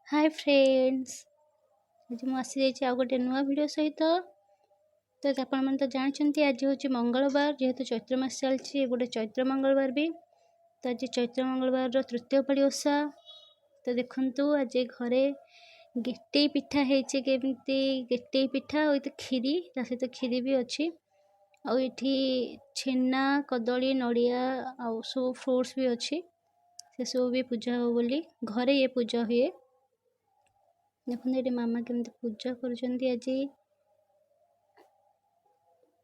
ହାଏ friends, ଆଜି ମୁଁ ଆସିଯାଇଛି ଆଉ ଗୋଟେ ନୂଆ ଭିଡ଼ିଓ ସହିତ। ତ ଆପଣମାନେ ତ ଜାଣିଛନ୍ତି ଆଜି ହେଉଛି ମଙ୍ଗଳବାର, ଯେହେତୁ ଚୈତ୍ର ମାସ ଚାଲିଛି ଗୋଟେ ଚୈତ୍ର ମଙ୍ଗଳବାର ବି। ତ ଆଜି ଚୈତ୍ର ମଙ୍ଗଳବାରର ତୃତୀୟ ପାଳି ଓଷା। ତ ଦେଖନ୍ତୁ ଆଜି ଘରେ ଗେଟେଇ ପିଠା ହେଇଛି, କେମିତି ଗେଟେଇ ପିଠା ୱିଥ୍ କ୍ଷୀରି, ତା ସହିତ କ୍ଷୀରି ବି ଅଛି। ଆଉ ଏଠି ଛେନା, କଦଳୀ, ନଡ଼ିଆ ଆଉ ସବୁ ଫ୍ରୁଟ୍ସ ବି ଅଛି, ସେସବୁ ବି ପୂଜା ହେବ ବୋଲି ଘରେ ଇଏ ପୂଜା ହୁଏ। ଦେଖନ୍ତୁ ଏଠି ମାମା କେମିତି ପୂଜା କରୁଛନ୍ତି। ଆଜି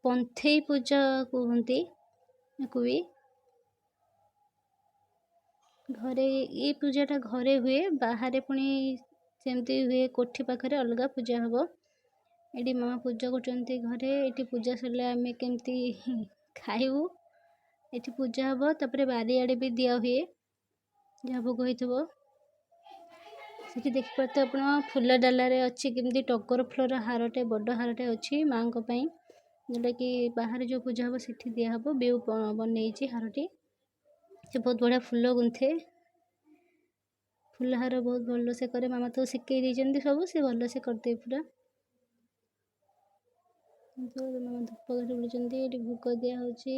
ପନ୍ଥେଇ ପୂଜା କୁହନ୍ତି ୟାକୁ ବି। ଘରେ ଏଇ ପୂଜାଟା ଘରେ ହୁଏ, ବାହାରେ ପୁଣି ସେମିତି ହୁଏ, କୋଠି ପାଖରେ ଅଲଗା ପୂଜା ହେବ। ଏଠି ମାମା ପୂଜା କରୁଛନ୍ତି ଘରେ। ଏଠି ପୂଜା ସରିଲେ ଆମେ କେମିତି ଖାଇବୁ, ଏଠି ପୂଜା ହେବ। ତାପରେ ବାରିଆଡ଼େ ବି ଦିଆ ହୁଏ ଯାହା ଭୋଗ ହେଇଥିବ। ସେଠି ଦେଖିପାରୁଥିବେ ଆପଣ ଫୁଲ ଡାଲାରେ ଅଛି କେମିତି ଟଗର ଫୁଲର ହାରଟେ, ବଡ଼ ହାରଟେ ଅଛି ମାଆଙ୍କ ପାଇଁ, ଯେଉଁଟାକି ବାହାରେ ଯେଉଁ ପୂଜା ହେବ ସେଠି ଦିଆହେବ। ବେଉ ବନେଇଛି ହାରଟି, ସେ ବହୁତ ବଢ଼ିଆ ଫୁଲ ଗୁନ୍ଥେ, ଫୁଲ ହାର ବହୁତ ଭଲସେ କରେ। ମାମା ତ ଶିଖେଇ ଦେଇଛନ୍ତି ସବୁ, ସେ ଭଲସେ କରିଦିଏ ପୁରା। ମାମା ଧୂପ କାଠି ବୁଲୁଛନ୍ତି, ଏଠି ଭୋଗ ଦିଆହେଉଛି।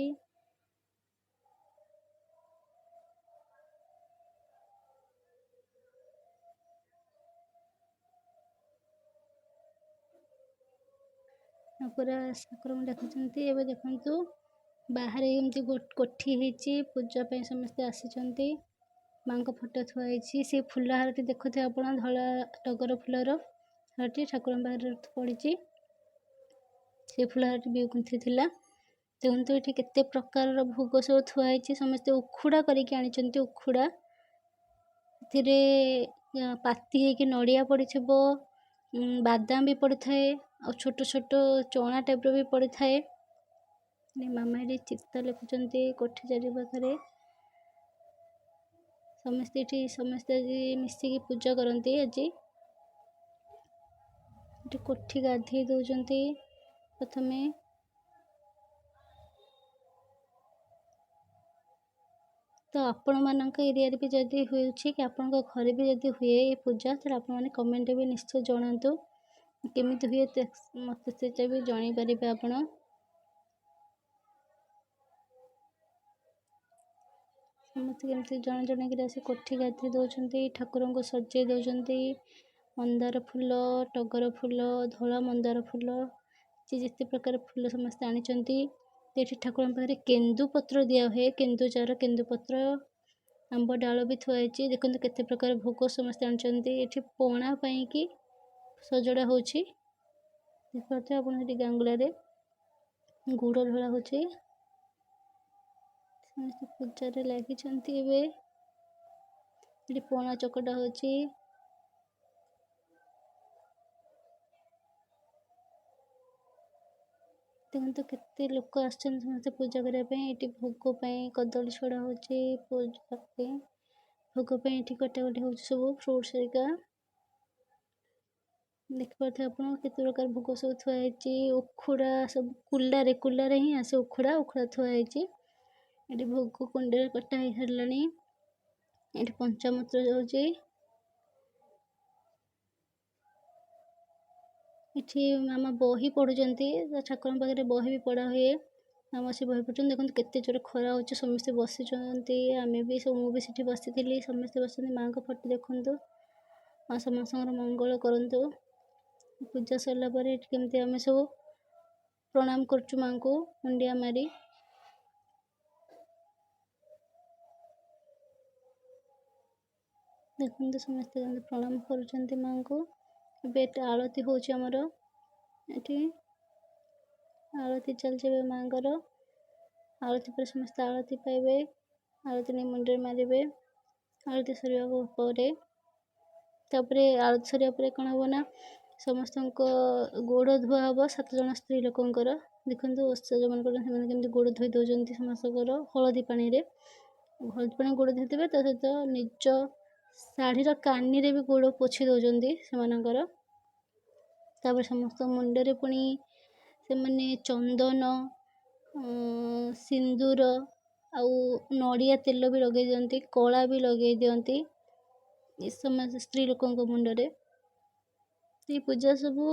ପୁରା ଠାକୁରଙ୍କୁ ଡାକୁଛନ୍ତି। ଏବେ ଦେଖନ୍ତୁ ବାହାରେ ଏମିତି କୋଠି ହେଇଛି, ପୂଜା ପାଇଁ ସମସ୍ତେ ଆସିଛନ୍ତି। ମାଆଙ୍କ ଫଟୋ ଥୁଆ ହେଇଛି। ସେ ଫୁଲ ହାରଟି ଦେଖୁଥିବେ ଆପଣ, ଧଳା ଟଗର ଫୁଲର ହାରଟି ଠାକୁରଙ୍କ ପାଖରେ ପଡ଼ିଛି। ସେ ଫୁଲ ହାରଟି ବି ଗୁନ୍ଥିଥିଲା। ଦେଖନ୍ତୁ ଏଠି କେତେ ପ୍ରକାରର ଭୋଗ ସବୁ ଥୁଆ ହେଇଛି। ସମସ୍ତେ ଉଖୁଡ଼ା କରିକି ଆଣିଛନ୍ତି। ଉଖୁଡ଼ା ଏଥିରେ ପାତି ହେଇକି ନଡ଼ିଆ ପଡ଼ିଥିବ, ବାଦାମ ବି ପଡ଼ିଥାଏ, ଆଉ ଛୋଟ ଛୋଟ ଚଣା ଟାଇପ୍ର ବି ପଡ଼ିଥାଏ। ମାମା ଏଠି ଚିତା ଲେଖୁଛନ୍ତି କୋଠି ଚାରି ପାଖରେ। ସମସ୍ତେ ଏଠି ସମସ୍ତେ ଆଜି ମିଶିକି ପୂଜା କରନ୍ତି। ଆଜି ଏଠି କୋଠି ଗାଧେଇ ଦେଉଛନ୍ତି ପ୍ରଥମେ। ତ ଆପଣମାନଙ୍କ ଏରିଆରେ ବି ଯଦି ହେଉଛି କି ଆପଣଙ୍କ ଘରେ ବି ଯଦି ହୁଏ ଏ ପୂଜା, ତାହେଲେ ଆପଣମାନେ କମେଣ୍ଟରେ ବି ନିଶ୍ଚୟ ଜଣାନ୍ତୁ କେମିତି ହୁଏ, ମୋତେ ସେଇଟା ବି ଜଣାଇ ପାରିବେ ଆପଣ। ସମସ୍ତେ କେମିତି ଜଣେ ଜଣେ କରି ଆସି କୋଠି ଗାଧେଇ ଦେଉଛନ୍ତି, ଠାକୁରଙ୍କୁ ସଜେଇ ଦେଉଛନ୍ତି। ମନ୍ଦାର ଫୁଲ, ଟଗର ଫୁଲ, ଧଳା ମନ୍ଦାର ଫୁଲ, ଯିଏ ଯେତେ ପ୍ରକାର ଫୁଲ ସମସ୍ତେ ଆଣିଛନ୍ତି। ଏଠି ଠାକୁରଙ୍କ ପାଖରେ କେନ୍ଦୁପତ୍ର ଦିଆହୁଏ, କେନ୍ଦୁ ଚାର, କେନ୍ଦୁପତ୍ର, ଆମ୍ବ ଡାଳ ବି ଥୁଆ ହେଇଛି। ଦେଖନ୍ତୁ କେତେ ପ୍ରକାର ଭୋଗ ସମସ୍ତେ ଆଣିଛନ୍ତି। ଏଠି ପଣା ପାଇଁକି ସଜଡ଼ା ହେଉଛି। ଦେଖିପାରୁଥିବେ ଆପଣ ସେଠି ଗାଙ୍ଗୁଲାରେ ଗୁଡ଼ ଢଳା ହେଉଛି। ସମସ୍ତେ ପୂଜାରେ ଲାଗିଛନ୍ତି। ଏବେ ଏଠି ପଣା ଚକଟା ହେଉଛି। ଦେଖନ୍ତୁ କେତେ ଲୋକ ଆସିଛନ୍ତି ସମସ୍ତେ ପୂଜା କରିବା ପାଇଁ। ଏଠି ଭୋଗ ପାଇଁ କଦଳୀ ଛଡ଼ା ହେଉଛି, ପୂଜା ପାଇଁ ଭୋଗ ପାଇଁ ଏଠି କଟାକଟି ହେଉଛି ସବୁ ଫ୍ରୁଟ୍ସ ହେରିକା। ଦେଖିପାରୁଥିବେ ଆପଣ କେତେ ପ୍ରକାର ଭୋଗ ସବୁ ଥୁଆ ହେଇଛି। ଉଖୁଡ଼ା ସବୁ କୁଲାରେ, କୁଲାରେ ହିଁ ଆସେ ଉଖୁଡ଼ା, ଉଖୁଡ଼ା ଥୁଆ ହେଇଛି। ଏଠି ଭୋଗ କୁଣ୍ଡରେ କଟା ହେଇସାରିଲାଣି। ଏଠି ପଞ୍ଚାମୃତ ଯାଉଛି। ଏଠି ମାମା ବହି ପଢ଼ୁଛନ୍ତି, ତ ଠାକୁରଙ୍କ ପାଖରେ ବହି ବି ପଢ଼ା ହୁଏ। ମାମା ସେ ବହି ପଢ଼ୁଛନ୍ତି। ଦେଖନ୍ତୁ କେତେ ଜୋରେ ଖରା ହେଉଛି, ସମସ୍ତେ ବସିଛନ୍ତି। ଆମେ ବି ସବୁ, ମୁଁ ବି ସେଠି ବସିଥିଲି, ସମସ୍ତେ ବସିଛନ୍ତି। ମାଆଙ୍କ ଫଟୋ ଦେଖନ୍ତୁ, ମା ସମସ୍ତଙ୍କର ମଙ୍ଗଳ କରନ୍ତୁ। ପୂଜା ସରିଲା ପରେ ଏଠି କେମିତି ଆମେ ସବୁ ପ୍ରଣାମ କରୁଛୁ ମାଆଙ୍କୁ ମୁଣ୍ଡିଆ ମାରି। ଦେଖନ୍ତୁ ସମସ୍ତେ କେମିତି ପ୍ରଣାମ କରୁଛନ୍ତି ମାଆଙ୍କୁ। ଏବେ ଏଠି ଆଳତି ହେଉଛି ଆମର, ଏଠି ଆଳତି ଚାଲିଛି ଏବେ ମାଆଙ୍କର। ଆଳତି ପରେ ସମସ୍ତେ ଆଳତି ପାଇବେ, ଆଳତି ନେଇ ମୁଣ୍ଡରେ ମାରିବେ। ଆଳତି ସରିବା ପରେ, ତାପରେ ଆଳତି ସରିବା ପରେ କ'ଣ ହେବ ନା ସମସ୍ତଙ୍କ ଗୋଡ଼ ଧୁଆ ହେବ, 7 ଜଣ ସ୍ତ୍ରୀ ଲୋକଙ୍କର। ଦେଖନ୍ତୁ ଓଷା ଯେଉଁମାନେ କରୁଛନ୍ତି ସେମାନେ କେମିତି ଗୋଡ଼ ଧୋଇ ଦେଉଛନ୍ତି ସମସ୍ତଙ୍କର ହଳଦୀ ପାଣିରେ। ହଳଦୀ ପାଣି ଗୋଡ଼ ଧୋଇଦେବେ, ତା ସହିତ ନିଜ ଶାଢ଼ୀର କାନିରେ ବି ଗୋଡ଼ ପୋଛି ଦେଉଛନ୍ତି ସେମାନଙ୍କର। ତାପରେ ସମସ୍ତଙ୍କ ମୁଣ୍ଡରେ ପୁଣି ସେମାନେ ଚନ୍ଦନ, ସିନ୍ଦୁର ଆଉ ନଡ଼ିଆ ତେଲ ବି ଲଗେଇ ଦିଅନ୍ତି, କଳା ବି ଲଗେଇ ଦିଅନ୍ତି। ଏ ସମସ୍ତ ସ୍ତ୍ରୀ ଲୋକଙ୍କ ମୁଣ୍ଡରେ। ଏଇ ପୂଜା ସବୁ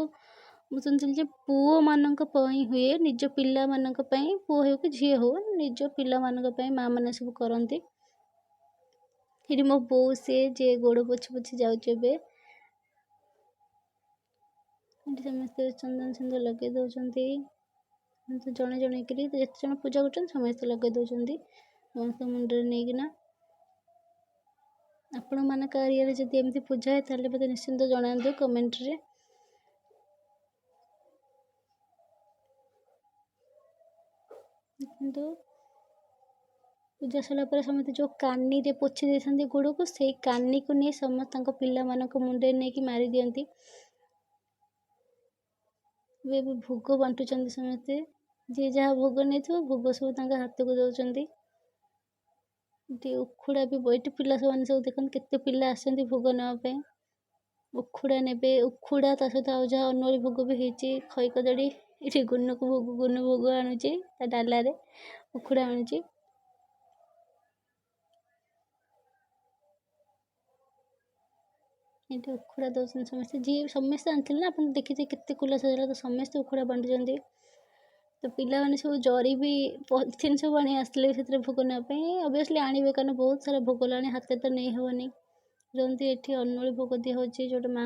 ମୁଁ ଶୁଣିଥିଲି ଯେ ପୁଅମାନଙ୍କ ପାଇଁ ହୁଏ, ନିଜ ପିଲାମାନଙ୍କ ପାଇଁ, ପୁଅ ହେଉ କି ଝିଅ ହେଉ, ନିଜ ପିଲାମାନଙ୍କ ପାଇଁ ମାଆ ମାନେ ସବୁ କରନ୍ତି। ଏଠି ମୋ ବୋଉ, ସିଏ ଯିଏ ଗୋଡ଼ ପୋଛି ପୋଛି ଯାଉଛି ଏବେ। ଏଠି ସମସ୍ତେ ଚନ୍ଦନ ସିନ୍ଦୁର ଲଗେଇ ଦେଉଛନ୍ତି ଜଣେ ଜଣେ କରି। ଯେତେ ଜଣ ପୂଜା କରୁଛନ୍ତି ସମସ୍ତେ ଲଗେଇ ଦେଉଛନ୍ତି ସମସ୍ତ ମୁଣ୍ଡରେ ନେଇକିନା। ଆପଣମାନଙ୍କ ଏରିଆରେ ଯଦି ଏମିତି ପୂଜା ହୁଏ, ତାହେଲେ ମୋତେ ନିଶ୍ଚିନ୍ତ ଜଣାନ୍ତୁ କମେଣ୍ଟରେ। କିନ୍ତୁ ପୂଜା ସରିଲା ପରେ ସମସ୍ତେ ଯେଉଁ କାନିରେ ପୋଛି ଦେଇଥାନ୍ତି ଗୋଡ଼କୁ, ସେଇ କାନିକୁ ନେଇ ସମସ୍ତଙ୍କ ପିଲାମାନଙ୍କ ମୁଣ୍ଡରେ ନେଇକି ମାରି ଦିଅନ୍ତି। ଏବେ ଏବେ ଭୋଗ ବାଣ୍ଟୁଛନ୍ତି ସମସ୍ତେ। ଯିଏ ଯାହା ଭୋଗ ନେଇଥିବ, ଭୋଗ ସବୁ ତାଙ୍କ ହାତକୁ ଦେଉଛନ୍ତି। ଏଠି ଉଖୁଡ଼ା ବି। ଏଠି ପିଲା ସେମାନେ ସବୁ ଦେଖନ୍ତୁ, କେତେ ପିଲା ଆସିଛନ୍ତି ଭୋଗ ନେବା ପାଇଁ। ଉଖୁଡ଼ା ନେବେ, ଉଖୁଡ଼ା ତା ସହିତ ଆଉ ଯାହା ଅନୁଆଳି ଭୋଗ ବି ହେଇଛି, ଖଇ କଦଳୀ। ଏଠି ଗୁନୁକୁ ଭୋଗ, ଗୁନୁ ଭୋଗ ଆଣୁଛି, ତା ଡାଲାରେ ଉଖୁଡ଼ା ଆଣୁଛି। ଏଠି ଉଖୁଡ଼ା ଦେଉଛନ୍ତି ସମସ୍ତେ। ଯିଏ ସମସ୍ତେ ଆଣିଥିଲେ ନା, ଆପଣ ଦେଖିଥିବେ କେତେ କୁଲା ସଜାଲା, ତ ସମସ୍ତେ ଉଖୁଡ଼ା ବାଣ୍ଟୁଛନ୍ତି। ତ ପିଲାମାନେ ସବୁ ଜରି ବି ପଲିଥିନ୍ ସବୁ ଆଣି ଆସିଥିଲେ ସେଥିରେ ଭୋଗ ନେବା ପାଇଁ। ଅବଭିୟସଲି ଆଣିବେ, କାରଣ ବହୁତ ସାରା ଭୋଗ ହେଲାଣି, ହାତରେ ତ ନେଇ ହେବନି। ଯେମିତି ଏଠି ଅନୁଳି ଭୋଗ ଦିଆହେଉଛି ଯେଉଁଟା ମା